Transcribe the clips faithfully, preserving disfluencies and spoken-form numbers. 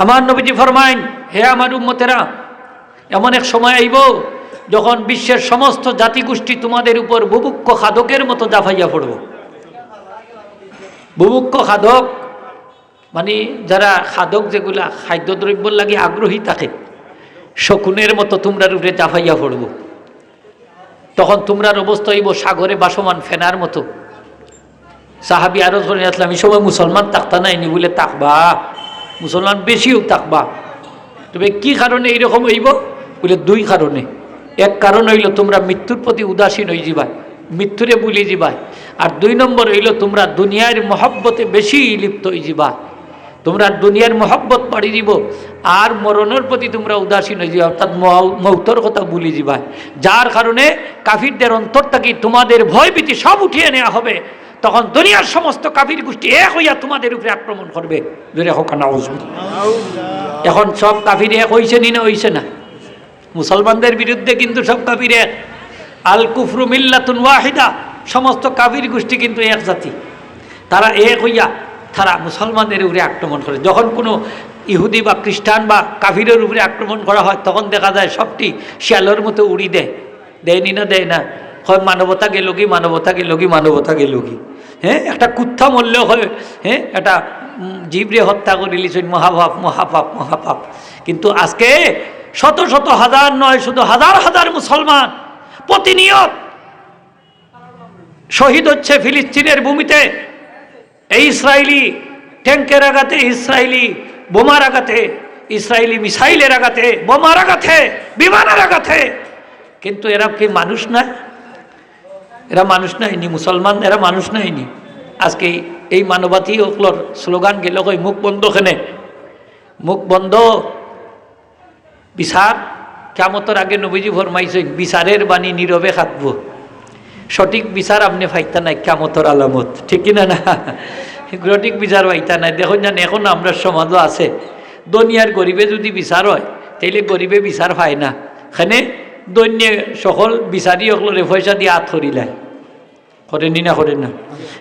আমার নবীজি ফরমাইন, হে আমার উম্মতেরা, এমন এক সময় আইব, যখন বিশ্বের সমস্ত জাতিগোষ্ঠী তোমাদের উপর বুভুক্ষ খাদকের মতো জাফাইয়া পড়ব। বুভুক্ষ খাদক মানে যারা খাদক, যেগুলা খাদ্যদ্রব্যর লাগি আগ্রহী থাকে, শকুনের মতো তোমরার উপরে জাফাইয়া পড়ব। তখন তোমরার অবস্থা অইব সাগরে ভাসমান ফেনার মতো। সাহাবী আরজ করেন, "ইসলাম, এই সময় মুসলমান থাকতা নাইনি?" বলে, "থাকবা, মুসলমান বেশিও থাকবা।" তবে কি কারণে এইরকম অইব? বলে, দুই কারণে। এক কারণ অইল তোমরা মৃত্যুর প্রতি উদাসীন অই যিবায়, মৃত্যুরে ভুলি যিবায়। আর দুই নম্বর অইল তোমরা দুনিয়ার মহব্বতে বেশি লিপ্ত অই যিবা। তোমরা দুনিয়ার মহব্বত বাড়ি দিব, আর মরণর প্রতি তোমরা উদাসীন অই যিবা, অর্থাৎ মৌ-, মৌতর কথা ভুলি যিবা, যার কারণে কাফিরদের অন্তর থাকি তোমাদের ভয় ভীতি সব উঠিয়ে নেওয়া হবে। তখন দুনিয়ার সমস্ত কাফির গোষ্ঠী এক অইয়া তোমাদের উপরে আক্রমণ করবে। জোরে কউক্কা নাউজুবিল্লাহ। এখন সব কাফির এক অইছে নি না অইছে না? মুসলমানদের বিরুদ্ধে কিন্তু সব কাফির এক। আল কুফরু মিল্লাতুন ওয়াহিদা, সমস্ত কাফির গোষ্ঠী কিন্তু এক জাতি। তারা এক অইয়া তারা মুসলমানদের উপরে আক্রমণ করে। যখন কোনো ইহুদি বা খ্রিস্টান বা কাফিরের উপরে আক্রমণ করা হয়, তখন দেখা যায় সবটি শিয়ালের মতো উড়ি দেয়। দেয়নি না, দেয় না? হয় মানবতা গেলগি, মানবতা গেলগি, মানবতা গেলগি। হ্যাঁ, একটা কুত্তা মরলেও হয়, হ্যাঁ, একটা, উম, জীবরে হত্যা করিলিছইন, মহাপাপ, মহাপাপ, মহাপাপ। কিন্তু আজকে শত শত হাজার নয়, শুধু হাজার হাজার মুসলমান প্রতিনিয়ত শহীদ হচ্ছে ফিলিস্তিনের ভূমিতে। এই ইসরায়েলি ট্যাঙ্কের আঘাতে, ইসরায়েলি বোমার আঘাতে, ইসরায়েলি মিসাইলের আঘাতে, বোমার আঘাতে, বিমানের আঘাতে। কিন্তু এরা কি মানুষ না? এরা মানুষ নায়নি? মুসলমান এরা মানুষ নায়নি? আজকে এই মানবতাবাদী অকলর স্লোগান গেলগি, মুখ বন্ধ কেনে, মুখ বন্ধ। বিচার, কিয়ামতর আগে নবীজি ফরমাইছইন, বিচারের বাণী নীরবে কাঁদবো। সঠিক বিচার আপনে পাইতা নায়, কিয়ামতর আলামত, ঠিক কি না? না, সঠিক বিচার পাইতা নায়। দেখইন যেন, এখনো আমরার সমাজও আছে, ধনী আর গরিবে যদি বিচার হয়, তাইলে গরিবে বিচার পায় না। কেনে? ধনীয়ে সকল বিচারি অকলরে পয়সা দিয়া আত করিলায়, করেনি না, করেন না?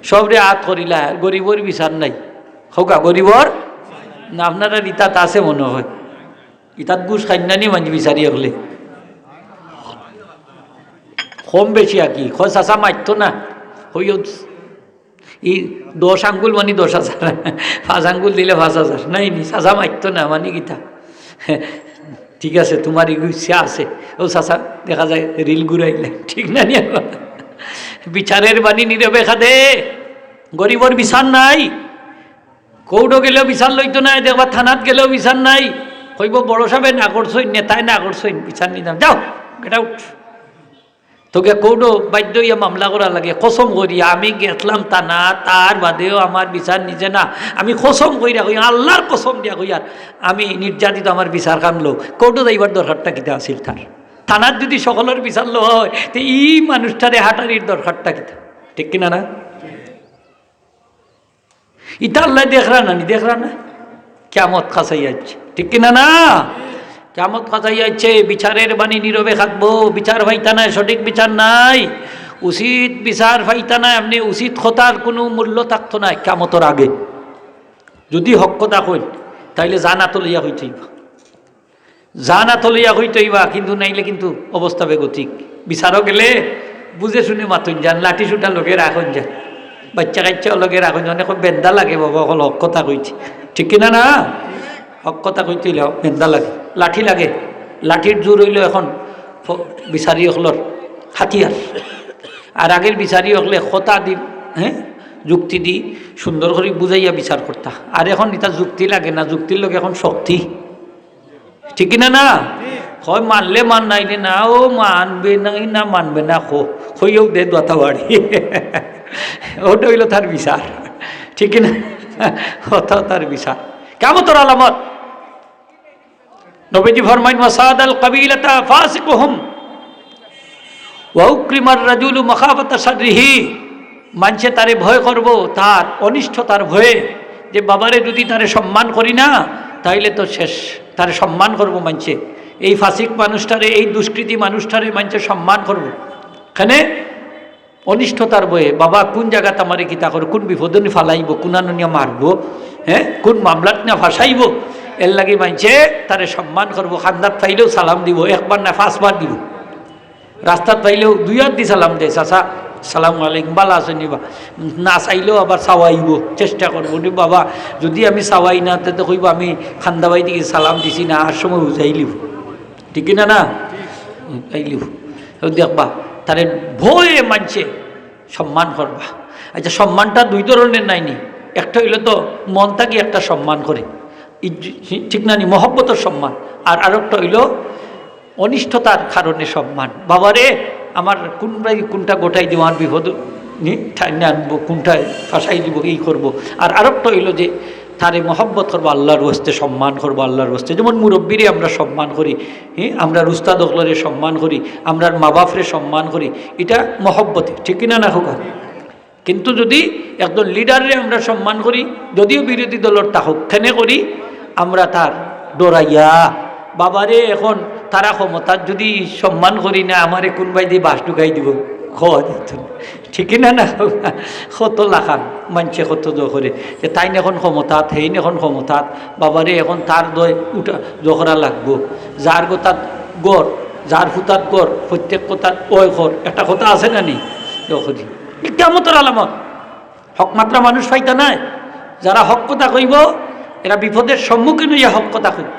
সবরে আত করিলায়, গরিবর বিচার নাই। কউক্কা, গরিবর না, আপনারার ইতাত আছে মনে হয়। ইতাত ঘুষ খাইন না নি মানষে বিচারি অকলে? কম বেশি আর কি। কয় চাচা মাততো না, কইও ই দশ আঙ্গুল মানি দশ হাজার, পাঁচ আঙ্গুল দিলে পাঁচ হাজার। নায়নি, চাচা মাততো না, মানি কিতা? ঠিক আছে, তুমার ইগু ইচ্ছা আছে। ও চাচা, দেখা যায় রিল ঘুরাইলে, ঠিক না নি? বিচারের বাণী নীরবে কাঁদে, গরিবর বিচার নাই। কোর্টো গেলেও বিচার লইতো নায়, দেখবা থানাত গেলেও বিচার নাই। কইবো, "বড় সাবে না করছইন, নেতায় না করছইন, বিচার নিতাম, যাও, get out।" তো গিয়া কোর্টো বাধ্য অইয়া মামলা করা লাগে, কসম করি আমি গেছলাম থানাত, তার বাদেও আমার বিচার নিছে না। আমি কসম কইরা কই, আল্লার কসম দিয়া কই, আর আমি নির্যাতিত, আমার বিচার খান লও। কোর্টো যাইবার দরকারটা কিতা আছিল তার? থানাত যদি সকলর বিচার লওয়া হয়, তে ই মানুষটারে হাটারির দরকারটা কিতা? ঠিক কিনা না? ইতা আল্লায় দেখরা না নি, দেখরা না? কিয়ামত কাছাই আইছে, ঠিক কিনা না? কিয়ামত কাছাই আইছে, বিচারের বাণী নীরবে কাঁদবো, বিচার পাইতা নায়, সঠিক বিচার নাই, উচিত বিচার পাইতা নায়, আপনে উচিত কথার কুনু মূল্য থাকতো নায় কিয়ামতর আগে। যদি হক কথা কইন, তাইলে জান আতো লইয়া কইতে অইবা। জান আতো লইয়া কইতে অইবা, কিন্তু নাইলে কিন্তু অবস্থা বেগতিক। বিচারো গেলে বুঝে শুনে মাতইন যান, লাঠি সুটা লগে রাখইন যান, বাইচ্চা কাইচ্চা লগে রাখইন যান। অখন বেন্দা লাগে বাবা, অকল হক কথা কইতে, ঠিক কিনা না? হক কথা কইতে অইলে বেন্দা লাগে, লাঠি লাগে। লাঠির জোর অইলো অখন ফ-, বিচারি অকলর হাতিয়ার। আর আগের বিচারি অকলে কথা দি, হ্যাঁ, যুক্তি দি সুন্দর করি বুঝাইয়া বিচার করতা। আর অখন ইতা যুক্তি লাগে না, যুক্তির লগে অখন শক্তি। ঠিক কিনা না? কয় মানলে মান, নাইলে না। ও মানবে নাই না মানবে না, কো, কইও দে দোয়াতা বাড়ি। ওটা অইলো তার বিচার, ঠিক কিনা? ওটাও তার বিচার। কিয়ামতর আলামত। নবীজি ফরমাইন, "ওয়াসাদাল কাবিলাতা ফাসিকুহুম।" ওয়া উকরিমার রাজুলু মাখাফাতা শাররিহি, মানষে তারে ভয় করবো, তার অনিষ্টতার ভয়ে, যে বাবারে যদি তারে সম্মান করি না, তাইলে তো শেষ, তারে সম্মান করবো মানষে। এই ফাসিক মানুষটারে, এই দুষ্কৃতী মানুষটারে মানষে সম্মান করবো। কেনে? অনিষ্টতার ভয়ে, বাবা কুন জাগাত আমারে কিতা করে, কুন বিপদো নি ফালাইবো, কুনানো নিয়া মারবো, হ্যাঁ, কুন মামলাত না ফাঁসাইবো। এর লাগি মানষে তারে সম্মান করবো, খান্দাত পাইলেও সালাম দিবো, একবার না পাঁচবার দিবো। রাস্তাত পাইলেও দুই আত দি সালাম দে, "চাচা, সালামু আলাইকুম, বালা আছইন নি বা?" না চাইলেও আবার চাওয়াইবো, চেষ্টা করবো। "রে বাবা, যুদি আমি চাওয়াই না, তে তো কইবো আমি খান্দাবাই দিকে সালাম দিছি না, আর সময় বুঝাইলিব।" ঠিক কি না, না? বুঝাইলিব। তো দেখবা, তারে ভয়ে মানষে সম্মান করবা। আচ্ছা, সম্মানটা দুই ধরনের নায়নি? একটা অইলো তো মন থাকি একটা সম্মান করে, ইজ-, ঠিক না নি, মহব্বতর সম্মান। আর আরেকটা অইলো অনিষ্টতার কারণে সম্মান। বাবারে, আমার কুনবায় কুনটা গটাই দিবো, আমার বিপদ নি, টাইনে আনবো, কুনটায় ফাঁসাই দিবো, এই করবো। আর আরেকটা অইলো যে তারে মহব্বত করবো, আল্লার ওয়াস্তে সম্মান করবো, আল্লার ওয়াস্তে। যেমন মুরব্বিরে আমরা সম্মান করি, হ্যাঁ, আমরার উস্তাদ অকলরে সম্মান করি, আমরার মা বাফরে সম্মান করি, ইটা মহব্বতে, ঠিক কি না, না কউক্কা? কিন্তু যুদি একজন লিডাররে আমরা সম্মান করি, যুদিও বিরোধী দলর তা হউক, কেনে করি? আমরা তার ডরাইয়া, বাবারে, এখন তারা ক্ষমতাত, যুদি সম্মান করি না, আমারে কুনবায়দি বাঁশ ঢুকাই দিবো, কওয়া যাইতো না। ঠিক কি না, না? কত লাখান মানষে কত জো করে যে তাইন এখন ক্ষমতাত, হেইন এখন ক্ষমতাত, বাবারে, এখন তার দয় উঠা জো করা লাগবো। যার কথাত গর, যার ফুতাত গর, প্রত্যেক কথাত অয় কর, একটা কথা আছে না নি? জো করি। কিয়ামতর আলামত। হক মাতরা মানুষ পাইতা নায়। যারা হক কথা কইবো, এরা বিপদের সম্মুখীন অইয়া হক কথা কইবো।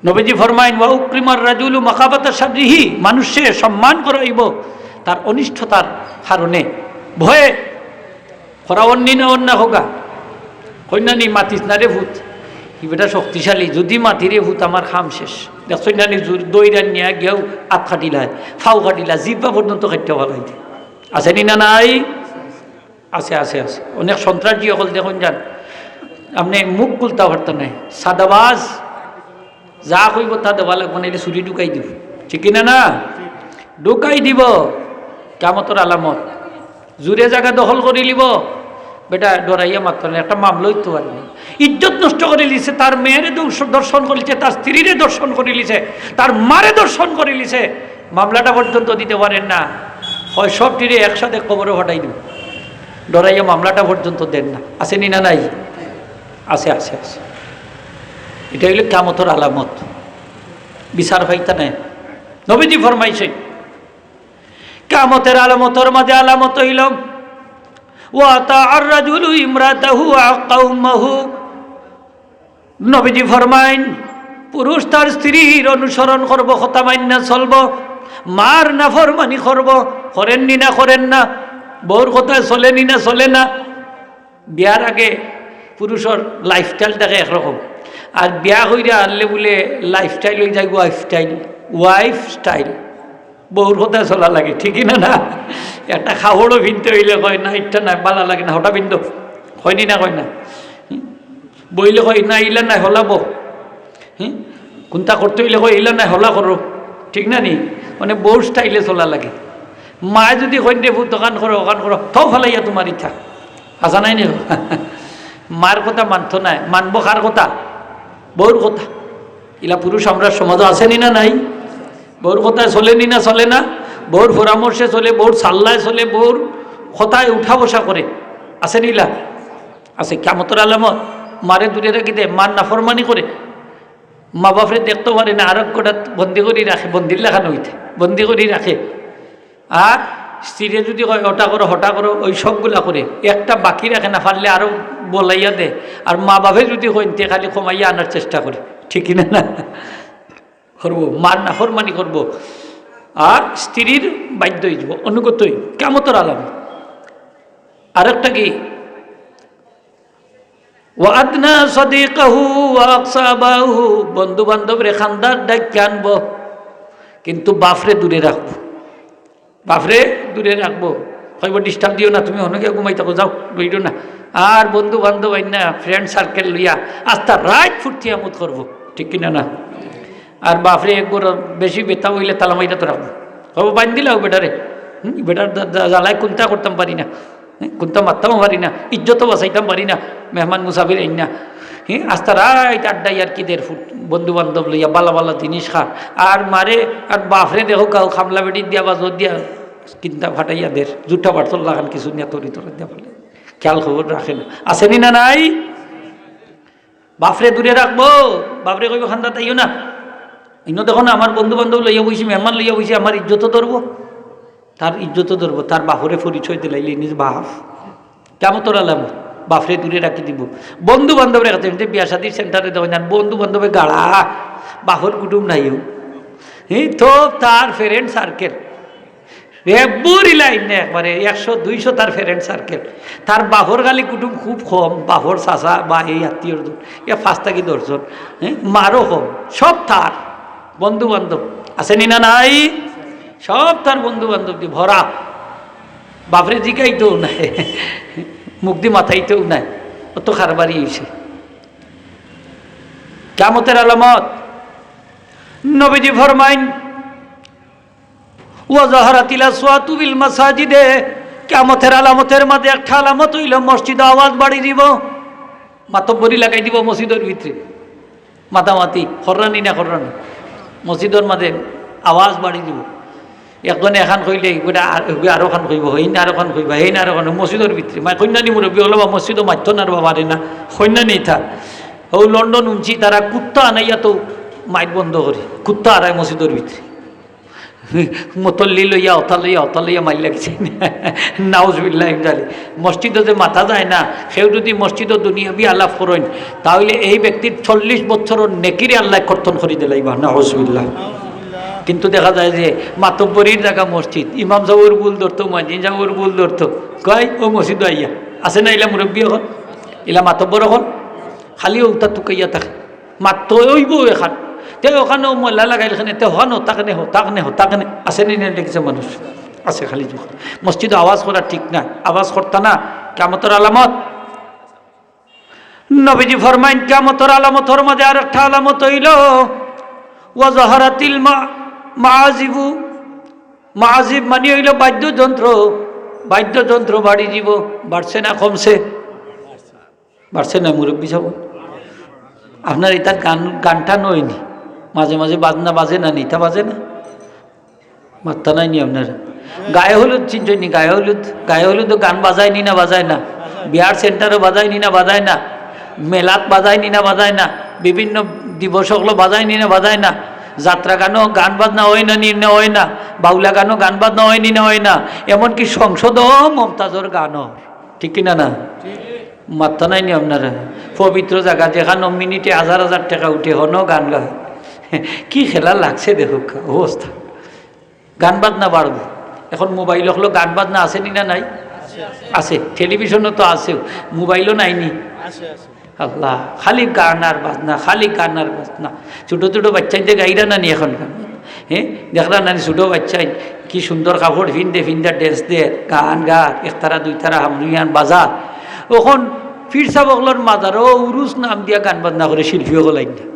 নবীজি ফরমাইন, "ওয়া উকরিমার রাজুলু মাখাবাতা শাররিহি", মানুষে সম্মান করাইবো তার অনিষ্টতার কারণে, ভয়ে। করা অন্নি না অন্না হোগা, কইন না নি, "মাতিস না রে ফুত, ই বেটা শক্তিশালী, যুদি মাতি রে ফুত, আমার কাম শেষ।" দেখছইন না নি, জুর দইরা নিয়া গিয়াও আত কাটিলায়, ফাও কাটিলা, জিব্বা পর্যন্ত কাটিয়া ফালাই দে। আছে নি না নাই? আছে, আছে, আছে। অনেক সন্ত্রাসী অকল দেখইন যান, আপনে মুখ খুলতা পারতা নায়। সাদাবাজ, যা কইবো তা দেওয়া লাগবো, নাইলে ছুরি ঢুকাই দিবো। ঠিক কি না, না? ঢুকাই দিবো। কিয়ামতর আলামত। জুরে জাগা দখল করিলিবো। বেটা ডরাইয়া মাততো নায়, একটা মামলা অইতো পারে না। ইজ্জত নষ্ট করিলিছে, তার মেয়েরে দর্শ-, ধর্ষণ করিলিছে, তার স্ত্রীরে ধর্ষণ করিলিছে, তার মারে ধর্ষণ করিলিছে। মামলাটা পর্যন্ত দিতে পারেন না। কয় সবটিরে একসাথে কবরো ফাটাই দিবো। ডরাইয়া মামলাটা পর্যন্ত দেন না। আছে নি না নাই? আছে, আছে, আছে। ইটা অইলো কিয়ামতর আলামত। বিচার পাইতা নায়। নবীজি ফরমাইছইন, কিয়ামতর আলামতর মাঝে আলামত অইলো, "ওয়া আতাআর রাজুলু ইমরাতাহু ওয়া আক্কা উম্মাহু।" নবীজি ফরমাইন, পুরুষ তার স্ত্রীর অনুসরণ করবো, কথা মাইন্না চলবো, মার নাফরমানি করবো, করেন নি না করেন না, বউর কথায় চলে নি না চলে না। বিয়ার আগে পুরুষর lifestyle থাকে একরকম, আর বিয়া কইরা আনলে বুলে lifestyle অই যায় wife style, wife style। বউর কথায় চলা লাগে, ঠিক কি না, না? একটা কাপড়ও পিনতে অইলে কয়, "না, ইটা না, বালা লাগে না, হটা পিন্দো।" কয় নি না, কয় না? বইলে কয়, "না, ইলা নায়, হলা বও।" হুম? কুনটা করতে অইলে কয়, "ইলা নায়, হলা করো।" ঠিক না নি? মানে বউর style-এ চলা লাগে। মায় যুদি কইন, "রে ফুত, অখান করো, অখান করো," তাও ফালাইয়া তুমার ইচ্ছা। আছা নায় নি? মার কথা মানতো নায়, মানবো কার কথা? বউর কথা। ইলা পুরুষ আমরার সমাজো আছে নি না নাই? বউর কথায় চলে নি না চলে না? বউর পরামর্শে চলে, বউর সাল্লায় চলে, বউর কথায় উঠা বসা করে। আছে নি ইলা? আছে। কিয়ামতর আলামত, মারে দূরে রাখি দে, মার নাফরমানি করে, মা বাপরে দেখতো পারে না, আরক কোঠাত বন্দি করি রাখে, বন্দির লাখান অইতে, বন্দি করি রাখে। আর স্ত্রীরে যুদি কয়, "ওটা করো, হটা করো", ওই সবগুলা করে, একটা বাকি রাখে না, পারলে আরো বলাইয়া দে। আর মা বাপে যুদি কইন, তে খালি কমাইয়া আনার চেষ্টা করে, ঠিক কি না, না? করবো, মার নাফরমানি করবো, আর স্ত্রীর বাধ্য অই যাইবো, অনুগত অই যাইবো। কিয়ামতর আলামত। আরেকটা কি? "ওয়া আদনা সাদিকাহু ওয়া আকসা আবাহু", বন্ধু বান্ধবরে খান্দাত ডাকিয়া আনবো, কিন্তু বাপরে দূরে রাখবো। বাপরে দূরে রাখবো, কইবো, "Disturb দিও না, তুমি অনো গিয়া ঘুমাই থাকো, যাও, বইরো না।" আর বন্ধু বান্ধব আইন না, friend circle লইয়া আস্তা রাইত ফুর্তি আমোদ করবো, ঠিক কি না, না? আর বাপরে এক ঘর বেশি বেতা অইলে তালা মাইরা তো রাখবো, কইবো, "বান্ধিলাও বেটারে, হুম, বেটার দা-, দা-, জ্বালায় কুন্তা করতাম পারি না, হুম, কুন্তা মারতামও পারি না, ইজ্জতও বাঁচাইতাম পারি না, মেহমান মুসাফির আইন না।" হুম, আস্তা রাইত আড্ডা ইয়ার্কি দের ফুট-, বন্ধু বান্ধব লইয়া বালা বালা জিনিস খা। আর মারে আর বাপরে দেখো কাউ খামলা বেটি দিয়া বা জোর দিয়া কিন্তা ফাটাইয়া দের, জুটা বাড়তর লাখান কিছু নিয়া তরি তরি দিয়া ফালে। খেয়াল খবর রাখে না। আছে নি না নাই? বাফরে দূরে রাখবো। বাফরে কইবো, "খান্দাত আইও না।" ইনো দেখো না, আমার বন্ধু বান্ধব লইয়া বইছি, মেহমান লইয়া বইছি, আমার ইজ্জতও ধরবো, তার ইজ্জতও ধরবো, তার বাফরে পরিচয় দিলাইলে নিজ বাফ। কিয়ামতর আলামত, বাফরে দূরে রাখি দিব। বন্ধু বান্ধবরে কাছে, যে বিয়া শাদির সেন্টারে দেখো না, বন্ধু বান্ধবে গাড়া, বাফর কুটুম নাইও। হে, তো তার ফ্রেন্ড সার্কেল। রে বুড়ি লাইন না একবারে, একশো দুইশো তার ফ্রেন্ড সার্কেল। তার বাফর খালি কুটুম খুব কম, বাফর চাচা বা এই আত্মীয় জন, এ পাঁচ থাকি দশ জন, হ্যাঁ, মারও কম, সব তার বন্ধু বান্ধব। আছে নি না নাই? সব তার বন্ধু বান্ধব দি ভরা। বাফরে জিগাইতেও নাই, মুখ দি মাতাইতেও নাই, অত কারবারি অইছে। কিয়ামতর আলামত। নবীজি ফরমাইন, "ওয়া জাহারাতিল আসওয়াতু বিল মাসাজিদে।" কিয়ামতর আলামতর মাঝে একটা আলামত অইলো মসজিদো আওয়াজ বাড়ি দিব, মাতব্বরি লাগাই দিব মসজিদর ভিতরে, মাতামাতি কররা নি না কররা না, মসজিদর মাঝে আওয়াজ বাড়ি দিব। একজনে এখান কইলে ইগুয়ে আর-, ইগুয়ে আরো খান কইবো, হেইন আরো খান কইবা, হেইন আরো খান, মসজিদর ভিতরে। মাই কইন্না নি মুরব্বি অকলে বা মসজিদো মাততো না রে বাবা রে না, কইন্না নি ইতা। ও লন্ডন উনছি তারা কুত্তা আনাইয়া তো মাইক বন্ধ করে, কুত্তা আরায় মসজিদর ভিতরে। মতল্লি লইয়া, অতা লইয়া, অতা লইয়া মাইর লাগছে। নাউজুবিল্লাহ ইমদালি। মসজিদো যে মাতা যায় না, কেউ যদি মসজিদো দুনিয়াবি আলাপ করইন, তাহলে এই ব্যক্তির চল্লিশ বছরর নেকিরে আল্লায় কর্তন করি দিলাইবা। নাউজুবিল্লাহ। কিন্তু দেখা যায় যে মাতব্বরির জাগা মসজিদ, ইমাম সাবর ভুল ধরতো, মুয়াজ্জিন সাবর ভুল ধরতো, কয়, "ও মসজিদো আইয়া।" আছে না ইলা মুরব্বি অকল, ইলা মাতব্বর অকল, খালি উতা তুকাইয়া থাকে। মাততো অইবো এখান। তে ওখানো ময়লা লাগাইল কেনে, তে ওখানো তাক নে, হো তাক নে, হো তাক নে। আছে নি না দেখছে মানুষ? আছে খালি যুগ। মসজিদো আওয়াজ করা ঠিক না, আওয়াজ করতা না, কিয়ামতর আলামত। নবীজি ফরমাইন, কিয়ামতর আলামতর মাঝে আরেকটা আলামত অইলো, "ওয়া জাহারাতিল মা-, মাআজিবু।" মাআজিব মানি অইলো বাদ্যযন্ত্র, বাদ্যযন্ত্র বাড়ি দিব, বাড়ছে না কমছে? বাড়ছে না মুরব্বি সাব? আপনার ইতা গান, গানটা নয়নি, মাঝে মাঝে বাজনা বাজে না, নিতা বাজে না? মাত্তা নাই নি আপনার? গায়ে হলুদ চিনছইন নি? গায়ে হলুদ, গায়ে হলুদো গান বাজায় নি না বাজায় না? বিয়ার সেন্টারো বাজায় নি না বাজায় না? মেলাত বাজায় নি না বাজায় না? বিভিন্ন দিবস অকলো বাজায় নি না বাজায় না? যাত্রা গানো গান বাজনা অয় না নি না অয় না? বাউলা গানো গান বাজনা অয় নি না অয় না? এমনকি সংসদও মমতাজর গান অর। ঠিক কি না না? মাত্তা নাই নি আপনারা? পবিত্র জাগা যেখানো মিনিটে হাজার হাজার টেকা উঠে, হনো গান গায়। কি খেলা লাগছে দেখউক্কা অবস্থা। গান বাজনা বাড়বো। এখন মোবাইল অকলো গান বাজনা আছে নি না নাই? আছে। টেলিভিশনো তো আছেও, মোবাইলো নাই নি? আল্লাহ, খালি গান আর বাজনা, খালি গান আর বাজনা। ছোট ছোট বাইচ্চাইন্তে গাইরা না নি এখন গান? হে, দেখরা না নি ছোট বাইচ্চাইন কি সুন্দর কাপড় ফিন্দে, ফিন্দা ড্যান্স দের, গান গার, একতারা দুইতারা হারমোনিয়াম বাজার। অখন পীর সাব অকলর মাজারো উরুস নাম দিয়া গান বাজনা করে শিল্পী অকল আইন না।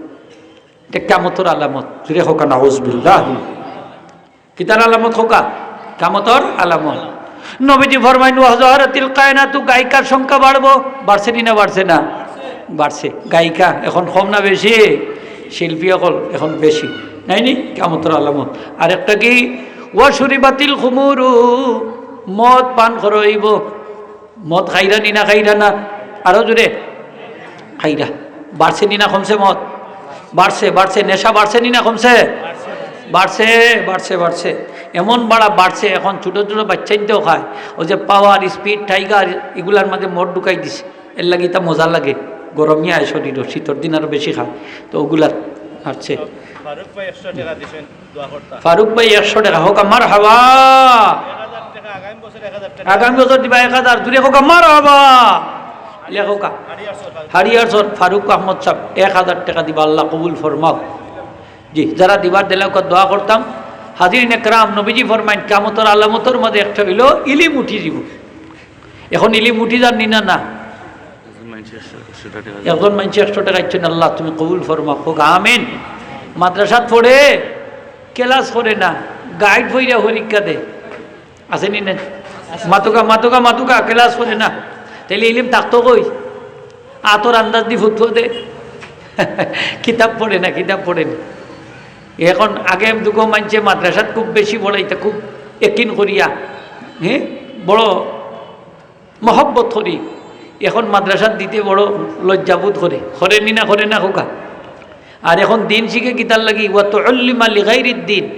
ইটা কিয়ামতর আলামত। জুরে কউক্কা নাউজুবিল্লাহ। কিতার আলামত কউক্কা? কিয়ামতর আলামত। নবীজি ফরমাইন, "ওয়া জাহারাতিল কায়নাতু", গায়িকার সংখ্যা বাড়বো। বাড়ছে নি না বাড়ছে না? বাড়ছে। গায়িকা এখন কম না বেশি? শিল্পী অকল এখন বেশি। নাই নি? কিয়ামতর আলামত। আরেকটা কি? "ওয়া শুরিবাতিল খুমুরু", মদ পান করা অইবো। মদ খাইরা নি না খাইরা না? আরো জুরে। খাইরা। বাড়ছে নি না কমছে মদ? বাড়ছে, বাড়ছে। নেশা বাড়ছে নি না কমছে? বাড়ছে, বাড়ছে, বাড়ছে। এমন বাড়া বাড়ছে, এখন ছোট ছোট বাইচ্চাইন্তেও খায়। ওই যে পাওয়ার, স্পিড, টাইগার, ইগুলার মাঝে মদ ঢুকাই দিছে। এরলাগি ইতা মজা লাগে। গরমিয়া আয় শরীরো, শীতর দিন আরো বেশি খায়। তো ওগুলা বাড়ছে। ফারুক ভাই একশো টেকা দিছইন। ফারুক ভাই একশো টেকা, কউক্কা মারহাবা। আগামী বছর দিবা এক হাজার, জুরে কউক্কা মারহাবা। লেখউক্কা। হারিয়ার সর ফারুক আহমদ সাব এক হাজার টেকা দিবা, আল্লাহ কবুল ফরমাও। জি, যারা দিবার দিলাউক্কা, দোয়া করতাম। হাজিরিনে কেরাম, নবীজি ফরমাইন, কিয়ামতর আলামতর মাঝে একটা অইলো ইলিম উঠি যিবো। এখন ইলিম উঠি যার নি না না? একজন মাইনষে একশো, একশো টেকা দিবা। একজন মাইনষে একশো টেকা দিছইন, আল্লাহ তুমি কবুল ফরমাও, কউক্কা আমিন। মাদ্রাসাত পড়ে, ক্লাস করে না, গাইড বইরা পরীক্ষা দে, আছে নি না? মাতউক্কা, মাতউক্কা, মাতউক্কা, ক্লাস করে না, তাইলে ইলিম থাকতো কই? আতর আন্দাজ দি ফতুয়া দে, কিতাব পড়ে না, কিতাব পড়ে না। এখন আগে দুগু মাইনষে মাদ্রাসাত খুব বেশি পড়াইতা, খুব একিন করিয়া, হ্যাঁ, বড় মহব্বত করি। এখন মাদ্রাসাত দিতে বড় লজ্জাবোধ করে, করে নি না, করে না খোকা? আর এখন দিন শিখে কিতার লাগি? ওয়া তুআল্লিমা লিগাইরিদ দিন।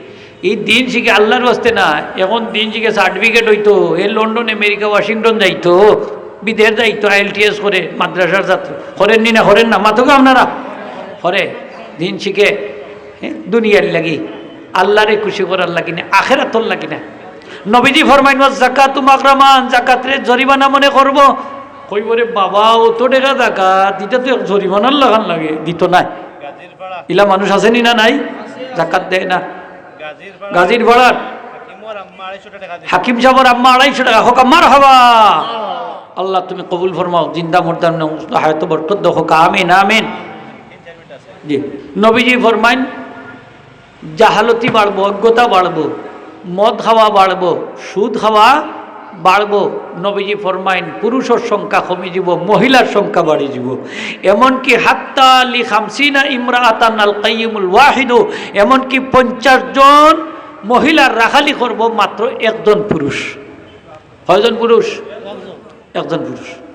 এই দিন শিখে আল্লাহর ওয়াস্তে না, এখন দিন শিখে সার্টিফিকেট অইতো, এ লন্ডন, আমেরিকা, ওয়াশিংটন যাইতো, বিদেশ যাইতো, আইএলটিএস করে মাদ্রাসার ছাত্র। করেন নি না, করেন না? মাতোগা আপনারা? করে। দিন শিখে, হ্যাঁ, দুনিয়ার লাগি, আল্লাহরে খুশি করার লাগি না, আখেরাতর লাগি না। নবীজি ফরমাইন, "ওয়াজ জাকাতু মাগরামান", জাকাতরে জরিমানা মনে করবো। কইবো, "রে বাবা, অত টেকা জাকাত, ইটা তো এক জরিমানার লাখান লাগে, দিতো নায়।" ইলা মানুষ আছে নি না নাই? জাকাত দেয় না। গাজীর পাড়ার হাকিম সাবর আম্মা আড়াইশো টেকা। হোক, মারহাবা। আল্লাহ, তুমি কবুল ফরমাও, জিন্দা মুর্দা হায়াত বরকত দাও, হোক, আমিন, আমিন। জি, নবীজি ফরমাইন, জাহালতি বাড়বো, অজ্ঞতা বাড়বো, মদ খাওয়া বাড়বো, সুদ খাওয়া বাড়বো। নবীজি ফরমাইন, পুরুষর সংখ্যা কমি যাব, মহিলার সংখ্যা বাড়ি যাব। এমনকি হাত্তা লি খামসিনা ইমরাআতান আল কাইয়িমুল ওয়াহিদু, এমনকি পঞ্চাশ জন মহিলার রাখালি করব মাত্র একজন পুরুষ। কয়জন পুরুষ? একজন পুরুষ।